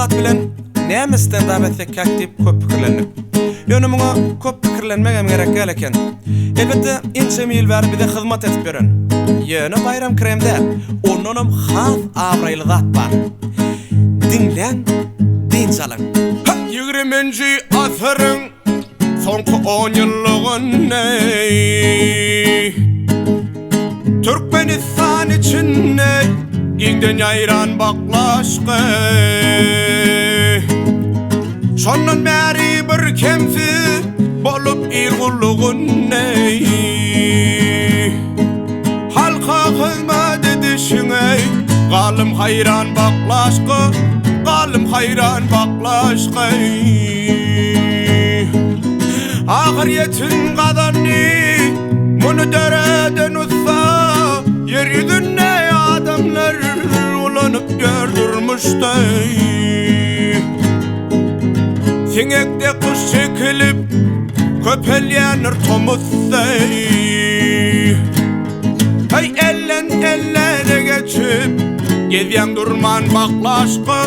Maslahat bilen näme stendap etsekkäk diýip köp pikirlendik. Ýöne muňa köp pikirlenmegem gerek däl eken. Elbetde, ençeme ýyl bäri bize hyzmat edip ýören. Ýöne Baýram krem däl, ondanam has abraýly zat bar. Diňläň, dynç alyň. Ýigriminji asyryň soňky onýyllygynda Türkmenistan içinde giňden ýaýran baklaşgy. Şondan bäri bir kemsiz bolup il gullugynda Halka hyzmat edişiňe galdym haýran baklaşgy, galdym haýran baklaşgy. Ahyrýetiň gazandy muny döreden ussa, Ýer ýüzünde adamlar ulanyp ýör durmuşda. Siňekde gyş çekilip, köpelýändir tomusda. Heý, elden ellere geçip, gezýäň durman baklaşga,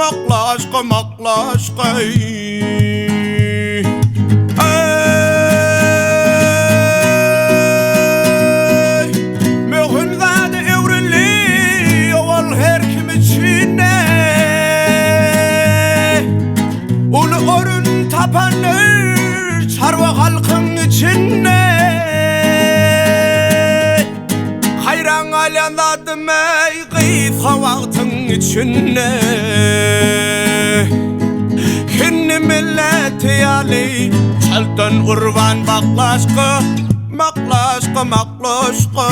maklaşga, maklaşga. Eý, möhüm zada öwrüldi owal her kim üçin Uly orun tapandyr çarwa halkyň içinde. Haýran galýan zadym eý gysga wagtyň içinde. Hindi milleti ýaly çaltdan urban baklaşka, maklaşka, maklaşka.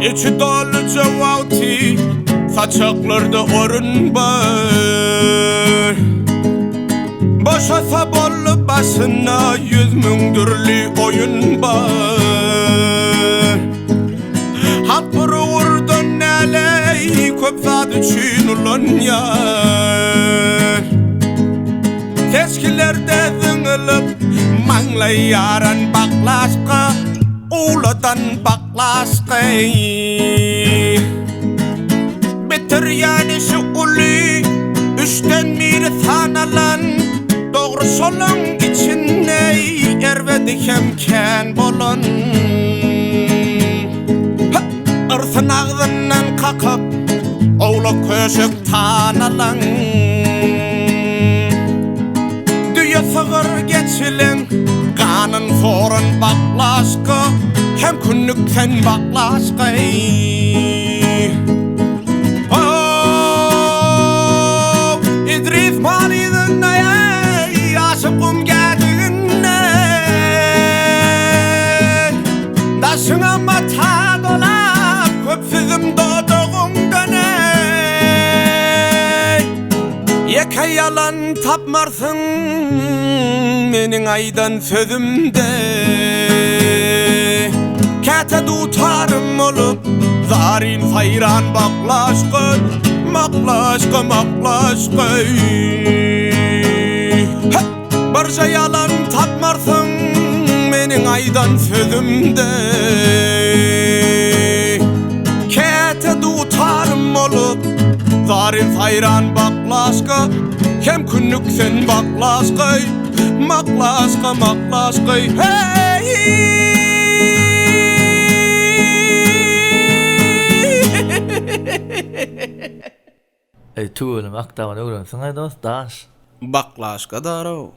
Içi doluja wagty saçaklarda orun bar. Boşasa boldy başynda 100.000 dürli oýun bar. Halk bir ugurdan näleý köp zat üçin ulanýar. Seçgilerde zyňylyp maňlaý ýaran baklaşka, uladan baklaşka. Bitirýän işi uly, üçden biri sanalan, dogry şolaň içinde erbedi hem kän bolan. Yrsyn agzyndan kakyp, owlak köşek tanalan. Düýe sygyr geçilen, ganyn soran baklaşka, Hem kündük sen baklaşka. How, Idris Malyzynda, ýaşyp gum gädiginde. Daşyňa mata dolap, köp süzüm dodagyňdan eý. Ýeke ýalan tapmarsyň meniň aýdan sözümde. Käte dutarym bolup, zaryn saýran baklaşgy, maklaşgy, maklaşgy. Birje ýalan tapmarsyň meniň aýdan sözümde. Käte dutarym bolup, zaryn saýran baklaşka, Hem kündük sen baklaşkaý, maklaşka, maklaşkaý, heý! Eý tüweleme akdaman öwrensiňaý dost daş. Baklaşka darow.